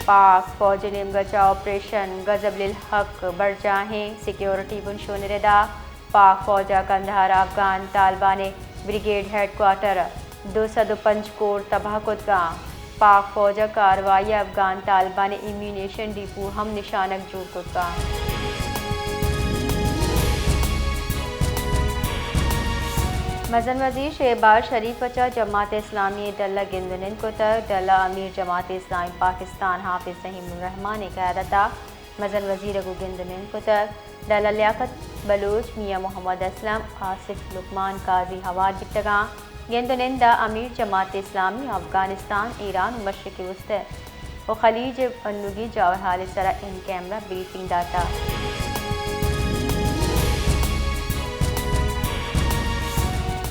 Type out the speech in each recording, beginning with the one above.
پاک فوج ءِ نیمگ ءَ چہ آپریشن غضب للحق برجاہیں، سیکیورٹی بنشون ءِ ردا پاک فوج ءَ کندھار ءَ افغان طالبان ءِ بریگیڈ ہیڈ کوارٹر دو سد و پنچ کور تباہ کتگ اَنت۔ پاک فوج ءِ کاروائی ءَ افغان طالبان ءِ ایمونیشن ڈیپو ہم نشانگ جوڑ کتگ اَنت۔ مزن وزیر شہباز شریف ءَ چہ جماعت اسلامی ءِ ڈل ءَ گند ءُ نند کتگ۔ ڈل ءَ امیر جماعت اسلامی پاکستان حافظ رحیم الرحمان ءِ قیادت ءَ مزن وزیر ءَ گوں گند ءُ نند کتگ۔ ڈل ءَ لیاقت بلوچ، میاں محمد اسلم، آصف لقمان قاضی ہوار بیتگ اَنت۔ گند ءُ نند ءَ امیر جماعت اسلامی افغانستان، ایران ءُ مشرق وسطی ءُ خلیج ءِ انوگیں جاورحال ءِ سرا ان کیمرہ بریفنگ داتگ۔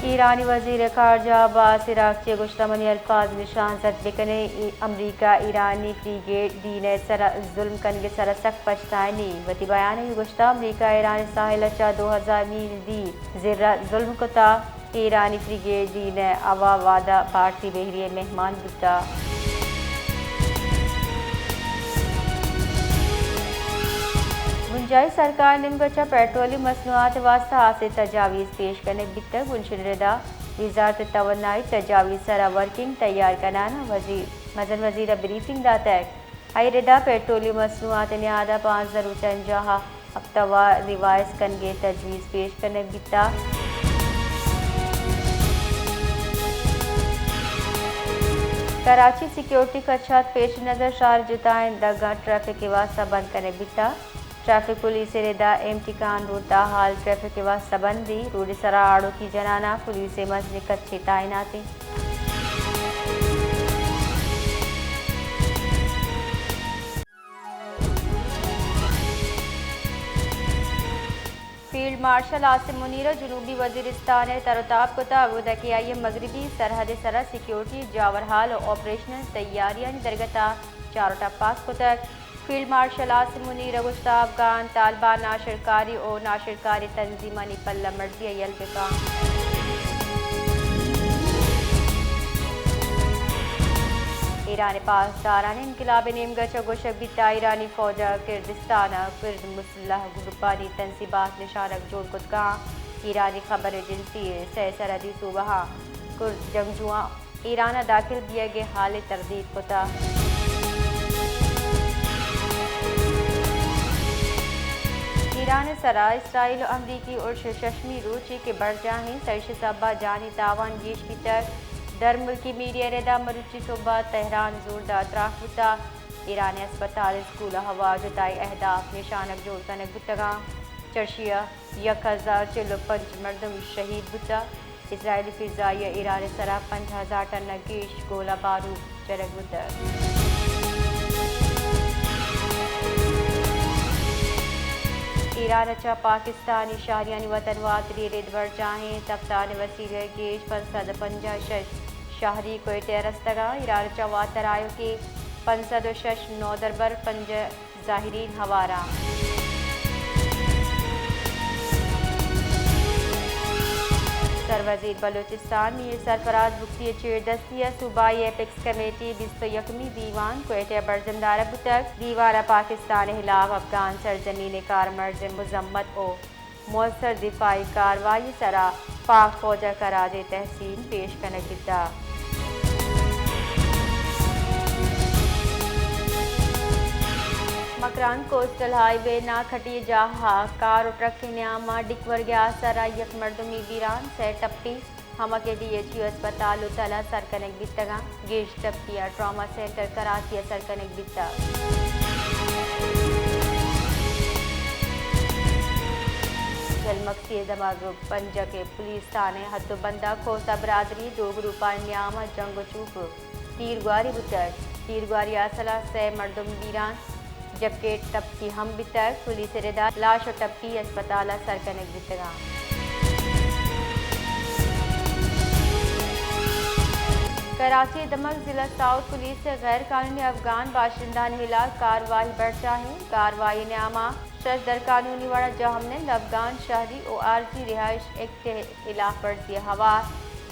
ایرانی وزیر خارجہ عباس عراقچی ءَ گوشتگ، منی الفاظ نشان زد بہ کن ئے، امریکہ ایرانی فریگیٹ ڈین ءِ سرا ظلم کنگ ءِ سرا سک پشتائینی۔ وتی بیان ءَ گوشتگ، امریکہ ایران ءِ ساحل ءَ چہ دو ہزار میل دیر زر ءَ ظلم کتگ۔ ایرانی فریگیٹ ڈین ءِ ہوا وہد ءَ بھارتی بحری ءِ مہمان بوتگ۔ بنجاہی سرکار ءِ نیمگ ءَ چہ پیٹرولیم مصنوعات ءِ واستہ ہاسیں تجاویز پیش کنگ بیتگ۔ بنشون ءِ ردا وزارت توانائی تجاویز ءِ سرا ورکنگ تیار کنان ءَ وزیر، مزن وزیر ءَ بریفنگ داتگ۔ آئی ءِ ردا پیٹرولیم مصنوعات ءِ نہاد ءَ پانزدہ روچانی جاہ ءَ ہپتہ وار ریوائز کنگ ءِ تجویز پیش کنگ بیتگ۔ کراچی ءِ سیکیورٹی خدشات پیش نظر شہر ءِ جتائیں دگاں ٹریفک ءِ واستہ بند کنگ بیتگ۔ ٹریفک پولیس ءِ ردا ایم ٹی خان روڈ ءَ تاحال ٹریفک ءِ واستہ بندی، روڈ ءِ سرا آڑوکی جنان ءَ پولیس ءِ مزنیں کچے تعینات اِنت۔ فیلڈ مارشل عاصم منیر ءَ جنوبی وزیرستان ءَ تر ءُ تاب کتگ، اود ءَ کہ آئی ءَ مغربی سرحد ءِ سرا سیکیورٹی جاورحال ءُ آپریشنل تیاریانی درگت ءَ چار ءُ ٹپاس کتگ۔ فیلڈ مارشل عاصم منیر ءَ گوشتگ، افغان طالبان ناشرکاری ءُ ناشرکاری تنظیمانی پلہ مرزی ءَ یل بہ کن۔ ایران ءِ پاسداران ءِ انقلاب ءِ نیمگ ءَ چہ گوشگ بیتگ، ایرانی فوج ءَ کردستان ءَ کرد مسلح گروپانی تنصیبات نشانگ جوڑ کتگ اَنت۔ ایرانی خبر ایجنسی ءِ سئے سرحدی صوبہاں کرد جنگجواں ایران ءَ داخل بیگ ءِ حال ءِ تردید کتگ۔ ایران ءِ سرا اسرائیل ءُ امریکی ارش ءِ ششمی روچے کہ برجاہ اِنت، سرش ءِ سبب ءَ جانی تاوان گیش بیتگ۔ درملکی میڈیا ءِ ردا مروچی سہب ءَ تہران ءَ زوردار تراک بوتگ۔ ایران ءِ ہسپتال، اسکول ءُ ہوار جتائیں اہداف نشانگ جوڑ کنگ بوتگ اَنت۔ چرشی ءَ یک ہزار چل ءُ پنچ مردم شہید بوتگ۔ اسرائیلی فضائیہ ایران ءِ سرا پنچ ہزار ٹن ءَ گیش گولہ بارود جنگ بوتگ۔ ایران ءَ چہ پاکستانی شہریانی وطن واتری ءِ رد برجاہ اِنت۔ کپتان ءِ وسیلہ ءَ گیش پنچ سد ءُ پنجاہ ءُ شش شہری کوئٹہ ءَ رستگ اَنت۔ ایران ءَ چہ واتر آیوکیں پنچ سد ءُ شش نودربر، پنجاہ زائرین ہوار اَنت۔ سروزیر بلوچستان میر سرفراز بگٹی ءِ چیردستی ءَ صوبائی اپیکس کمیٹی ءِ بیست ءُ یکمی دیوان کوئٹہ ءَ برجم دارگ بوتگ۔ دیوان ءَ پاکستان ءِ ہلاپ افغان سرزمین ءِ کارمرز ءِ مذمت ءُ موثر دفاعی کاروائی ءِ سرا پاک فوج ءَ خراج تحسین پیش کنگ بیتگ۔ مکران کوسٹل ہائی وے ءِ ناکھٹی ءِ جاہ ءَ کار ءُ ٹرک ءِ نیام ءَ ڈیک ورگ ءِ آسر ءَ یک مردمے بیران، سئے ٹپی۔ ہمک ءَ ڈی ایچ یو ہسپتال ءُ تل ءَ سر کنگ بیتگ اَنت۔ گیش ٹپی ءَ ٹراما سینٹر کراچی ءَ سر کنگ بیتگ۔ جھل مگسی ءِ دمگ پنجک ءِ پولیس تھانہ ءِ ہد ءُ بند ءَ کھوسہ برادری ءِ دو گروپانی نیام ءَ جنگ ءُ چوپ، تیرگواری بوتگ۔ تیرگواری ءِ آسر ءَ سئے مردم بیران، جبکہ ٹپی ہم بیتگ۔ پولیس ءِ ردا لاش ءُ ٹپی ہسپتال ءَ سر کنگ بیتگ اَنت۔ کراچی ءِ دمگ ضلع ساؤتھ پولیس ءِ غیر قانونی افغان باشندہانی ہلاپ کاروائی برجاہ اِنت۔ کاروائی ءِ نیام ءَ شش درقانونی وڑ ءَ جاہ منند افغان شہری ءُ عارضی رہائش ایکٹ ءِ ہلاپ ورزی ءَ ہوار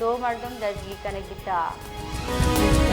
دو مردم دزگیر کنگ بیتگ۔